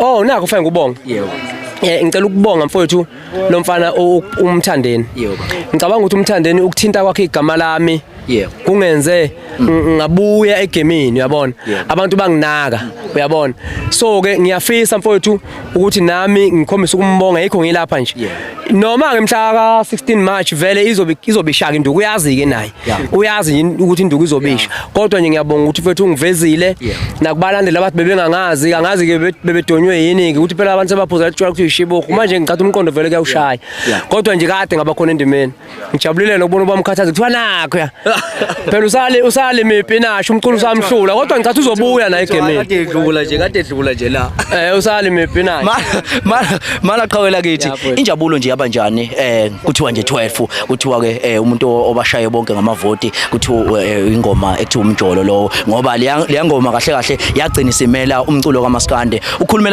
Oh, nakho fanele ngubonga. Yebo. Ngicela ukubonga mfowethu lo mfana uMthandeni. Yebo. Ngicabanga ukuthi uMthandeni ukuthinta kwakhe igama lami Yebo. kungenze ngabuya egemini, uyabona. Yebo. Abantu banginaka, uyabona. So ke ngiyafisa mfowethu ukuthi nami ngikhombise ukumbonga, yikho ngilapha nje. Yebo. Noma ke mhla ka 16 March vele izobe ishaka induku, uyazi ke naye. Uyazi nje ukuthi induku izobisha. Kodwa nje ngiyabonga ukuthi mfowethu ungivezile Yeah. nakubalandeli abathi bebengangazi, angazi ke bebedonywe yini ke, ukuthi phela abantu sebaphuza utshwala kuthi uyishibuku manje, ngicatha umqondo vele kuyawushaya. Kodwa nje kade ngaba khona endimeni, ngijabulile nokubona uba mkhathazi kuthiwa nakho ya phela usale mipinasho umculo usamhlula, kodwa ngicatha uzobuya naye egemini. Kade edlula nje, kade edlula nje la. Usale mipinasho. Mala qhawela kithi. Ya, mfowethu. Injabulo nje yabanjani kuthiwa nje 12, kuthiwa ke umuntu obashaye bonke ngamavoti, kuthiwa ingoma ekuthiwa Umjolo lo, ngoba leya ngoma kahle kahle yagcina isimela umculo kaMaskande ukhulumela.